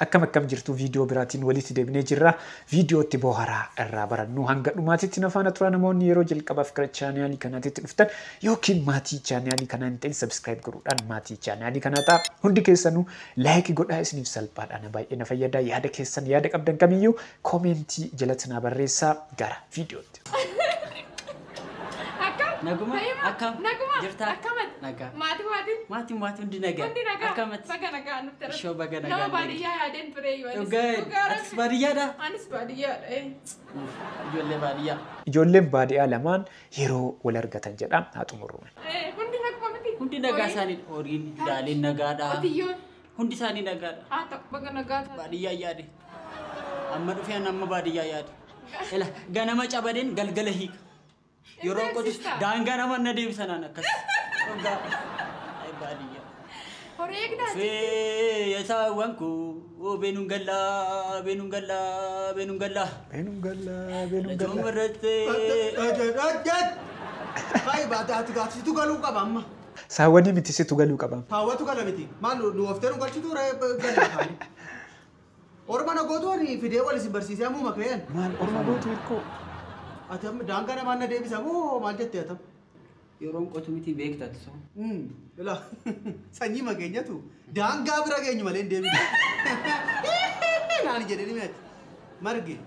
Akkam akkam jirtu? Viidiyoo biraatiin walitti deebinee jirra. Viidiyootti bohaaraa irraa barannu hanga dhumaatitti na faana tura. Namoonni yeroo jalqabaaf gara chaanaalii kanaatti dhuftan yookiin maatii chaanaalii kanaa hin ta'in, subscribe godhuudhaan maatii chaanaalii kanaa ta'a. Hundi keessanuu like godhaa, isiniif salphaadhaan baay'ee na fayyada. Yaada keessan, yaada qabdan kamiyyuu koomentii jalatti na barreessaa. Gara viidiyootti. Akkam? Naguma? Fayyuma? Akkam? Naguma? Jirtaa? Akkamati? Nagaa. Maatii maatiin? Maatiin maatii hundi nagaa. Hundi nagaa. Akkamati? Baga nagaa nutti argame. Ishoo, baga nagaa Nama nu baadiyyaa yaadeen ture yoo anis. Dhugaa. Dhugaa Atis Rabbi. baadiyyaadha? Anis baadiyyaadha. Uff, ijoollee baadiyyaa. Ijoolleen baadiyyaa lamaan yeroo wal argatan jedha, haa xumurru. Hundi naguma miti? Hundi nagaa Horiin? isaanii, horiin daaleen nagaadha. Qotiyyoon? Hundi isaanii nagaadha. Haa ta'u, baga nagaa taate. Baadiyyaa yaade. Amma dhufeen amma baadiyyaa yaade. Ela ganama cabadeen galgala hiika. Yeroo qotus Beeksistaa? Daangaa nama na deebisanaan akkas. Dhugaa. Ay, baadiyyaa. Horii eegdaa? Fee saawwan koo, beenuun gallaa, beenuun gallaa, beenuun gallaa. Beenuun gallaa, beenuun Lachuun gallaa. irratti. Baay'ee baate, ati gaasitu galuu qaba amma. Saawwanii miti, situ galuu qaba. Haawwatu gala miti. Maal nu oftee nu galchitu ree gala kaani. Orma na gootu ani fidee wal isin barsiisee ammuma ka'een. Maal orma gootu, hirkoo? Ati amma daangaa namaan na deebisa moo maal jettee atam? Yeroon qotu miti, beektatu so. Ilaa, sanyii mageenyatu daangaa bira geenyu malee hin deebinu. Naan jedhee ni ati. Marge.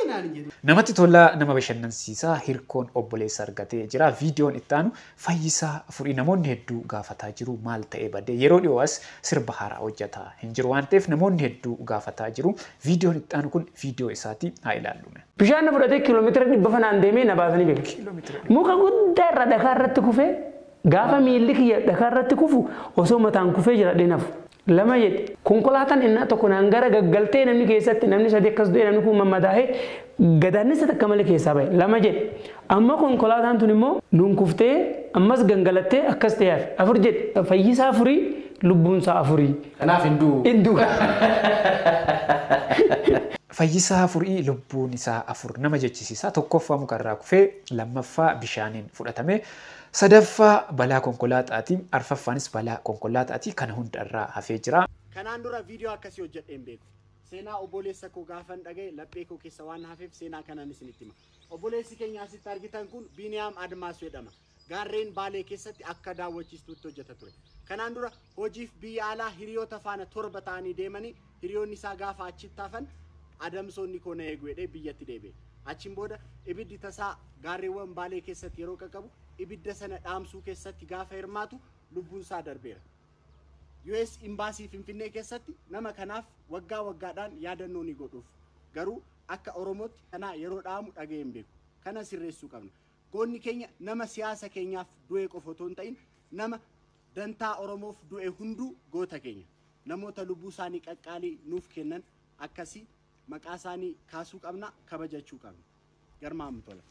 Naan jedhee. Namatti tola, nama bashannansiisaa. Hirkoon obboleessa argatee jira. Viidiyoon itti aanu Fayyisaa Furii. Namoonni hedduu gaafataa jiru, maal ta'ee badee? Yeroo dhiyoo as sirba haaraa hojjetaa hin jiru waan ta'eef namoonni hedduu gaafataa jiru. Viidiyoon itti aanu kun viidiyoo isaati, haa ilaallu. Bishaan na fudhatee kiiloomeetira 100 fanaan deemee na baasanii beeku. Muka guddaa irra dhakaa irratti kufee, gaafa miilli kiyya dhakaa irratti kufu osoo mataan kufee jira nafu. Lama jedhe, konkolaataan innaa tokko naan gara gaggaltee, namni keessatti namni sadi akkas du'e, namni kun mammadaa'ee gadaannisa takka malee keessaa bahe. Lama jedhe, amma konkolaataan tun immoo nuun kuftee ammas gangalattee akkas ta'e hafe. Afur jedhe, Fayyisaa Furii lubbuunsaa afurii. Kanaaf hinduu. Hinduu. Fayyisaa Furii lubbuun isaa afur nama jechisiisa. Tokkoffaa mukarraa kufee, lammaffaa bishaaniin fudhatame, sadaffaa balaa konkolaataati, arfaffaanis balaa konkolaataati. Kana hundarraa hafee jira. Kanaan dura viidiyoo akkasii hojjedhee hin beeku. Seenaa obboleessa koo gaafan dhagaye laphee koo keessa waan hafeef seenaa kanaan isinitti hima. Obboleessi keenya asitti argitan kun Biiniyaam Admaasuu jedhama. Gaarreen Baalee keessatti akka daawwachiistuutti hojjeta ture. Kanaan dura hojiif biyya alaa hiriyoota faana torba ta'anii deemanii, hiriyoonni isaa gaafa achitti hafan, adamsoonni koo na eegu jedhee biyyatti deebi'e. Achiin booda ibiddi tasaa gaarreewwan Baalee keessatti yeroo qaqqabu, ibidda sana dhaamsuu keessatti gaafa hirmaatu lubbuun isaa darbeera. US Embassy Finfinnee keessatti nama kanaaf waggaa waggaadhaan yaadannoo ni godhuuf. Garuu akka Oromootti kana yeroo dhaamu dhaga'ee hin beeku. Kana sirreessuu qabna. Goonni keenya nama siyaasa keenyaaf du'e qofa otoo hin ta'in, nama dantaa Oromoof du'e hunduu goota keenya. Namoota lubbuu isaanii qaqqaalii nuuf kennan akkasii maqaa isaanii kaasuu qabna, kabajachuu qabna. Garmaamu tola.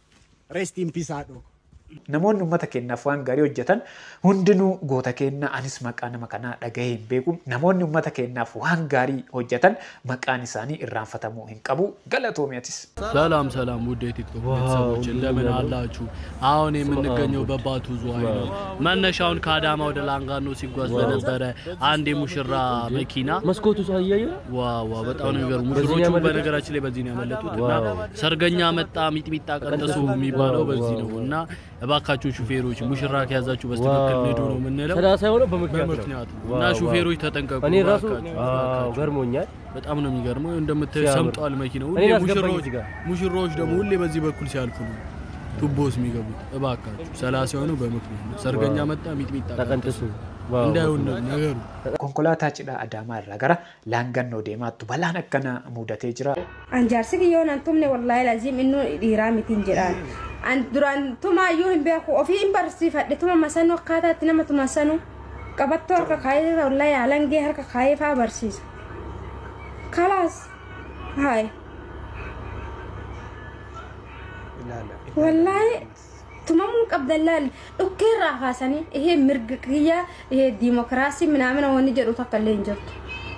Rest in peace, haadhoo. Namoonni uummata keenyaaf waan gaarii hojjetan hundinuu goota keenya. Anis maqaa nama kanaa dhagahee hin beeku. Namoonni uummata keenyaaf waan gaarii hojjetan maqaan isaanii irraanfatamuu hin qabu. Galatoomi atis. ሰላም ሰላም፣ ውድ የቲክቶክ ቤተሰቦች እንደምን አላችሁ? አሁን የምንገኘው በባቱ ዝዋይ ነው። መነሻውን ከአዳማ ወደ ላንጋኖ ሲጓዝ በነበረ አንድ የሙሽራ መኪና መስኮቱ ሰው እያየ ዋው ዋው፣ በጣም ነው የሚገርሙ። ሙሽሮቹ በነገራችን ላይ በዚህ ነው ያመለጡት እና ሰርገኛ መጣ ሚጥሚጣ ቀንጥሱ የሚባለው በዚህ ነው። እና እባካችሁ ሹፌሮች ሙሽራ ከያዛችሁ በስትክክል ንዱ ነው የምንለው። 30 የሆነው በምክንያት ነው። በምክንያት ነው። እና ሹፌሮች ተጠንቀቁ። እኔ ራሱ እባካችሁ፣ አዎ እባካችሁ። ገርሞኛል። በጣም ነው የሚገርመው። እንደምታዩ ሲያምር። ሰምጧል መኪናው። ሁሌ እኔን አስገባኝ ሙሽሮች እዚህ ጋር። ሙሽሮች ደግሞ ሁሌ በዚህ በኩል ሲያልፉ ነው ቱቦ ውስጥ የሚገቡት። እባካችሁ 30 የሆነው በምክንያት ነው። ሰርገኛ መጣ ሚጥሚጣ ተቀንጥሱ እንዳይሆን ነው ነገሩ። Konkolaataa cidhaa Adaamaa irraa gara Laangannoo deemaattu balaan akkanaa mudatee jira. An jaarsi kiyyoon an tumne, wallaahi laziim, innu dhiiraa mitiin jedhaan. An duraan tumaayyuu hin beeku, ofii hin barsiifadhe tuma masanuu, akkaataatti nama tuma sanuu qabattoo harka kaayee, wallaahi alangee harka kaayee faa barsiisa. Kalaas haay. Ilaala. Wallaahi tumamuu qabdan, laal, dhukkeerraa kaasanii ihee mirga kiyyaa, ihee diimokiraasii minaamina wanni jedhu takka illee hin jirtu.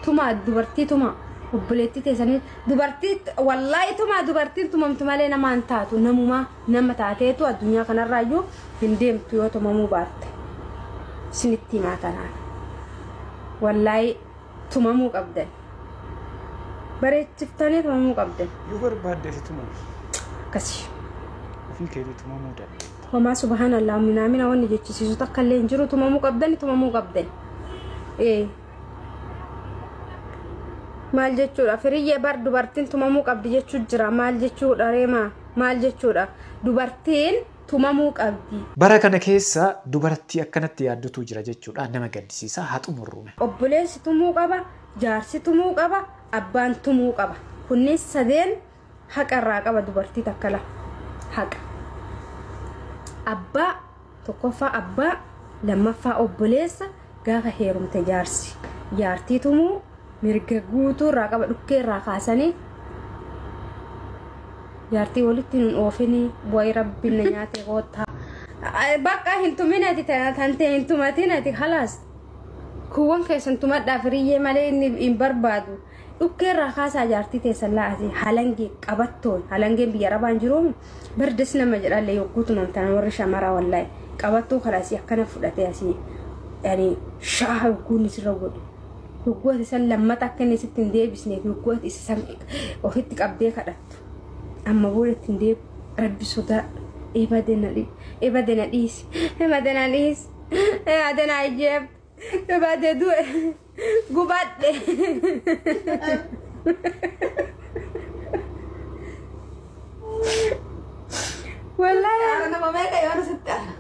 Tumaa dubartii, tumaa obboleettii teessanii dubartii, wallaahi tumaa. Dubartiin tumamtu malee namaan taatu, namumaa nama taateetu addunyaa kanarraayyuu hin deemtu yoo tumamuu baatte. Isinitti himaa tanaan. Wallaahi tumamuu qabdan. Bareechiftanii tumamuu qabdan. Yoo barbaadde si tumamu. Akkasi. Ofii keetii tumamuu dandeetta. Homaa subhaanallah minaamina wanni jechisiisu takka illee hin jiru tumamuu qabdan tumamuu qabdan. Maal jechuudha firiyyee bar dubartiin tumamuu qabdi jechuu jira maal jechuudha reemaa maal jechuudha dubartiin tumamuu qabdi. Bara kana keessa dubartii akkanatti yaaddutu jira jechuudha nama gaddisiisa haa xumurrume. Obboleessi tumuu qaba jaarsi tumuu qaba abbaan tumuu qaba kunneen sadeen haqa irraa qaba dubartii takka la haqa. Abbaa tokkoffaa abbaa lammaffaa obboleessa gaafa heerumte jaarsi jaartii tumuu mirga guutuu irraa qaba dhukkee irraa kaasanii jaartii walitti nun oofinii wayi rabbiin na nyaate koottaa. Bakka hin tumin ati tantee hin tumatin ati halaas kuuwwan keessan tumadhaa firiyyee malee inni hin barbaadu. Dhukkee irraa kaasaa jaartii teessan laa'ati halangee qabattoon halangeen biyya arabaan jiruun birdes nama jedhallee yogguu tumamtan warri shamaraa wallaahi qabattoo kana asii akkana fudhatee asii yani shaa yogguun isirra godhu. Yogguu ati san lammata akka inni sitti hin deebisneef yogguu ati isa san ofitti qabdee kadhattu. Amma booda itti hin deebi rabbi sodaa ebade na dhiisi ebade na dhiisi ebade na ijjeef ebade du'e gubadhe. Wallaahi Nama meeqa yoo sitti aara?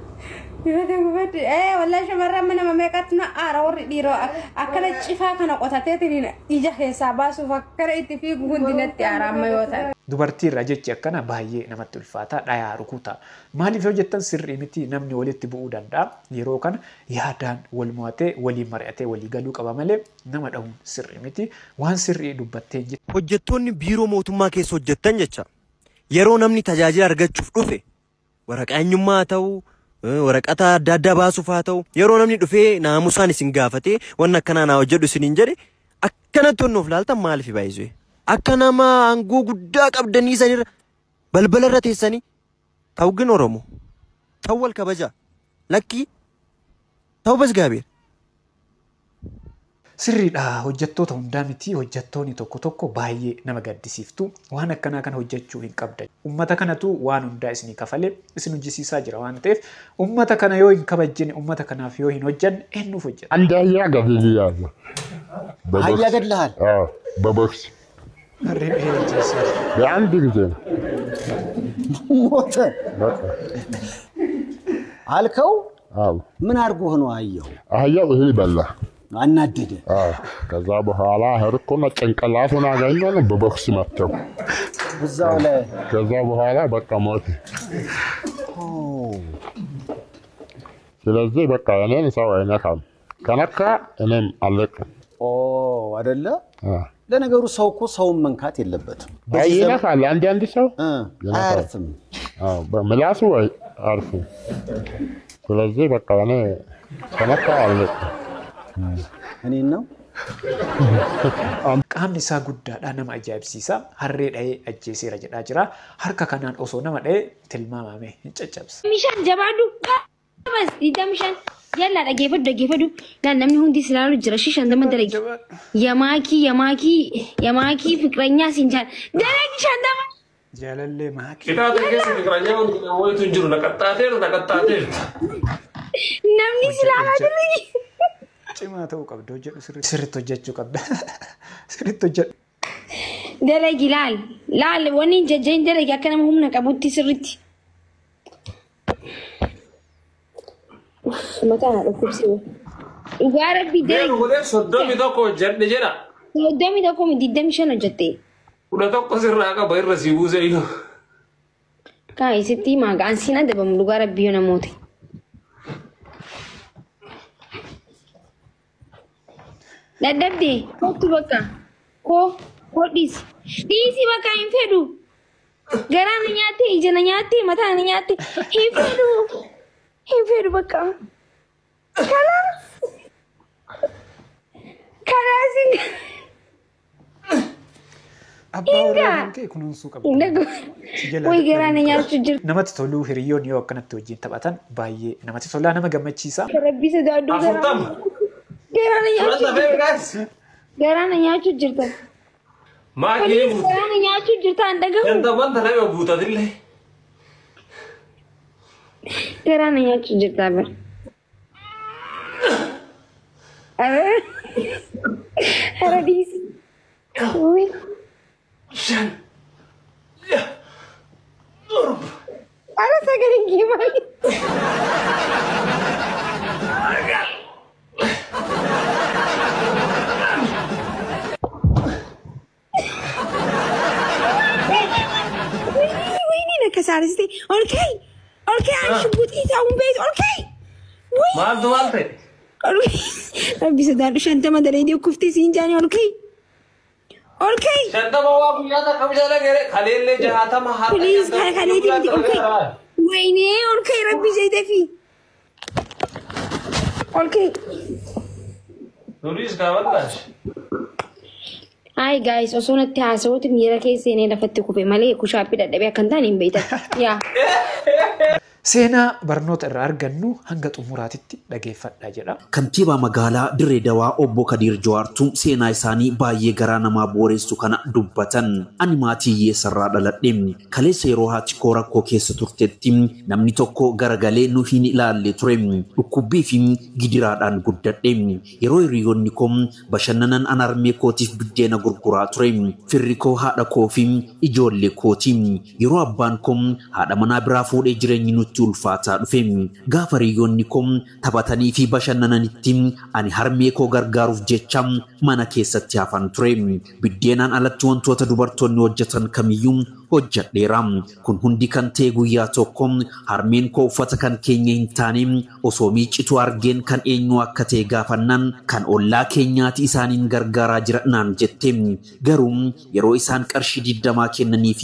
Ebade gubadhe wallaahi shamarran nama meeqatti na aara warri dhiiroo akkana cifaa kana qotateetiin ija keessaa baasuuf akkana itti fiigu hundi natti aara amma yoo ta'an. Dubartii irraa jechi akkana baay'ee namatti ulfaata dhayaa rukuta. Maaliif yoo jettan sirrii miti namni walitti bu'uu danda'a. Yeroo kana yaadaan wal mo'atee walii mari'atee walii galuu qaba malee nama dhahuun sirrii miti. Waan sirrii dubbattee jirti. Hojjettoonni biiroo mootummaa keessa hojjettan jecha yeroo namni tajaajila argachuuf dhufe waraqaa eenyummaa haa ta'u waraqata adda addaa baasuuf haa ta'u yeroo namni dhufee naamusaan isin gaafatee wanna akkanaa naa hojjedhu isiniin jedhe akkanatti onnoof laaltan maaliif baay'isee? Akka nama aangoo guddaa qabdanii sanirra balbala irra teessanii ta'u gin Oromoo ta'u wal kabaja lakkii ta'u basgaabeera. Sirriidha hojjettoota hundaa miti hojjettoonni tokko tokko baay'ee nama gaddisiiftu waan akkanaa kana hojjechuu hin qabdan. Uummata kanatu waan hundaa isinii kafalee isin hojjisiisaa jira waan ta'eef uummata kana yoo hin kabajjine uummata kanaaf yoo hin hojjanne eenyuuf hojjeta? አንድ አህያ ገድያለሁ። አህያ ገድለሃል? አዎ፣ በቦክስ Harree dhahee ajjeeseera. በአንድ ጊዜ ነው። ሞተ በቃ አልከው? አዎ። ምን አድርጎህ ነው አህያው? አህያው እህል በላ፣ አናደደ። አዎ። ከዛ በኋላ ሄድኩና ጭንቅላቱን አገኘን፣ በቦክስ መታው። እዛው ላይ ከዛ በኋላ በቃ ሞተ። ስለዚህ በቃ እኔን ሰው አይነካም፣ ከነካ እኔም አለቅም። ኦ አይደለ? አዎ። ለነገሩ ሰው እኮ ሰውን መንካት የለበትም። አይ ይነካል፣ አንዳንድ ሰው ይነካል። አያርፍም። አዎ፣ በምላሱ አያርፍም። ስለዚህ በቃ እኔ ከነካ አለቅም። እኔን ነው Qaamni isaa guddaadha nama ajaa'ibsiisa. Harree dhahee ajjeeseera jedhaa jira. Harka kanaan osoo nama dhahee tilmaamame hin caccabsa. Bishaan jabaadhu. Qabas diidam bishaan. Yalla dhageeffadhu dhageeffadhu. Laal namni hundi si ilaalu jira. Shishaan dama dalagi. Yamaakii yamaakii yamaakii fiqiranyaa siin jaal. Dalagi shaan dama. Jaalallee maakii. Kitaaba keessa fiqiranyaa wanti wayitu hin jiru naqaxxaateerta naqaxxaateerta. Namni si ilaalaa dalagi. Cimaa ta'uu qabda hojjedhu sirriitti. Sirriitti hojjechuu qabda. Sirriitti hojjedhu. Dalagi laal. Laal wanni hin jajjahin dalagi akka nama humna qabutti sirriitti. Mataa na dhukkubsee. Dhugaa rabbii dalagi. Deemu godhee 31 hojjedhe jedha. 31 25 hojjette. 11 sirraa qaba irra si buuse iyyuu. Kaa isitti himaa ga'an siin adabamu dhugaa rabbii yoo namoota. Dadhabde kottu bakka koo koo dhiisi dhiisi bakka hin fedhu garaa na nyaatte ija na nyaatte mataa na nyaatte hin fedhu hin fedhu bakka kalaas kalaas hin Abbaa warraa kan kee kunuunsuu qabda. Si jalaa Way garaa na nyaachuu jirtu. Namatti toluu hiriyoonni yoo akkanatti wajjin taphatan baay'ee namatti tolaa nama gammachiisa. Rabbi sodaadhu garaa 40. garaa na nyaachuu garaa na nyaachuu jirta. Maakii Please garaa na nyaachuu jirta an dhagahu. Shantaman tana guutatillee. Garaa na nyaachuu jirta bara. Hara dhiisi. Shan. Torba. Ara sagaleen kee maali? Wayne na kasaariste. Ol ka'i. Ol ka'i ani shubbuxii ta'uun beektu. Ol ka'i. Maaltu maal ta'e? Rabbi sodaadhu 50 dalaydee kuftee siin jaanii ol ka'i. Ol ka'i. 50 waa guyyaa takka bishaan dhagere kaleellee 60 har'a. Please kana kaleetii miti ol ka'i. Wayne ol ka'i rabbi jedhee fi. Ol ka'i. Duris kaawwattaash. Hi guys, osoo natti haasa'uuti miira keessa seenee lafatti kufe malee kushaappii dadhabee akka hin taane hin beektan. Yaa. Seenaa barnoota irraa argannu hanga xumuraatitti dhageeffadhaa jedha. Kantiibaa magaalaa Dirree Dawaa obbo Kadiir Jawaartuu seenaa isaanii baay'ee garaa namaa booressu kana dubbatan. Ani maatii hiyyeessarraa dhaladhe. Kaleessa yeroo haati koo rakkoo keessa turtetti namni tokko garagalee nu hin ilaalle ture. Dhukkubbii fi gidiraadhaan guddadhe. Yeroo hiriyoonni koo bashannanan an harmee kootiif biddeena gurguraa ture. Firri koo haadha koo fi ijoollee kooti. Yeroo abbaan koo haadha manaa biraa fuudhee jireenyi nutti ulfaataa dhufe. Gaafa hiriyoonni koo taphatanii fi bashannananitti ani harmee koo gargaaruuf jecha mana keessatti hafan ture. Biddeenaan alatti wantoota dubartoonni hojjetan kamiyyuu hojjedheera. Kun hundi kan ta'e guyyaa tokko harmeen koo uffata kan keenya hin taane osoo miiccituu argeen kan eenyu akka ta'e gaafannaan kan ollaa keenyaati isaaniin gargaaraa jira naan jette. Garuu yeroo isaan qarshii 20 kennaniif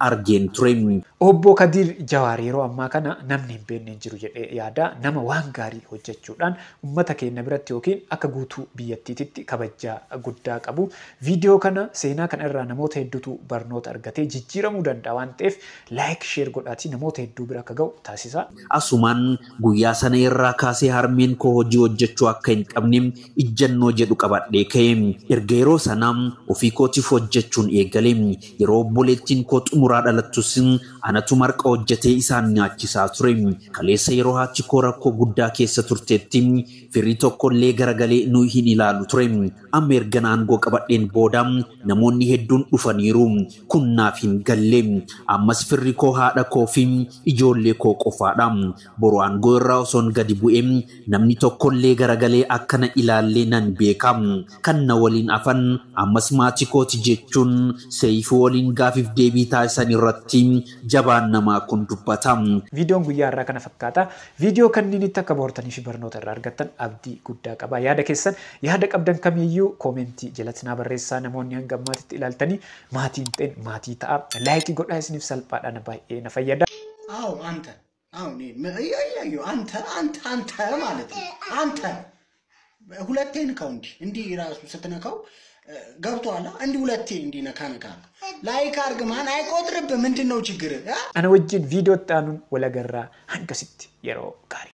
argeen ture. Obbo Kadiir Jawaar yeroo ammaa kana namni hin beekne hin jiru jedhee yaada. Nama waan gaarii hojjechuudhaan uummata keenya biratti yookiin akka guutuu biyyattiitti kabajaa guddaa qabu. Viidiyoo kana seenaa kana irraa namoota hedduutu barnoota argatee jijjiiramuu danda'a waan ta'eef like share godhaatii namoota hedduu bira akka ga'u taasisa. Asumaan guyyaa sana irraa kaasee harmeen koo hojii hojjechuu akka hin qabne ijjannoo jedhu qabadhee ka'e. Erga yeroo sanaa ofii kootiif hojjechuun eegale. Yeroo obboleettiin koo xumuraa dhalattus anatu marqa hojjetee isaan nyaachisaa ture. Kaleessa yeroo haati koo rakkoo guddaa keessa turtetti firii tokkollee garagalee nu hin ilaalu ture. Amma erga aangoo qabadheen booda namoonni hedduun dhufaniiru. Kun naaf hin galle. Ammas firri koo haadha koo fi ijoollee koo qofaadha. Boru aangoo irraa osoon gadi bu'e namni tokkollee garagalee akka na ilaallee nan beeka. Kan na waliin hafan ammas maatii kooti jechuun seeyifuu waliin gaafiif deebii taasisan irratti jabaan namaa kun dubbata. Viidiyoon guyyaa irraa kana fakkaata. Viidiyoo kanneen akka boortanii fi barnoota irraa argattan abdii guddaa qaba. Yaada keessan yaada qabdan kamiyyuu koomentii jalatti naa barreessaa. Namoonni hanga ammaatitti ilaaltanii maatiin ta'in maatii ta'a. Laayikii godhaa isiniif salphaadhaan baay'ee na fayyada. አዎ አንተ አዎ እኔ አንተ አንተ አንተ ማለት ነው። አንተ ሁለቴ ንካው እንዲህ እንዲህ ራሱ ስትነካው ገብቶሃል። እንዲህ ሁለቴ እንዲህ ነካ ነካ ላይክ አድርግ። ማን አይቆጥርብህ? ምንድን ነው ችግር? Ana wajjin viidiyoo itti aanuun wal agarraa hangasitti yeroo gaarii.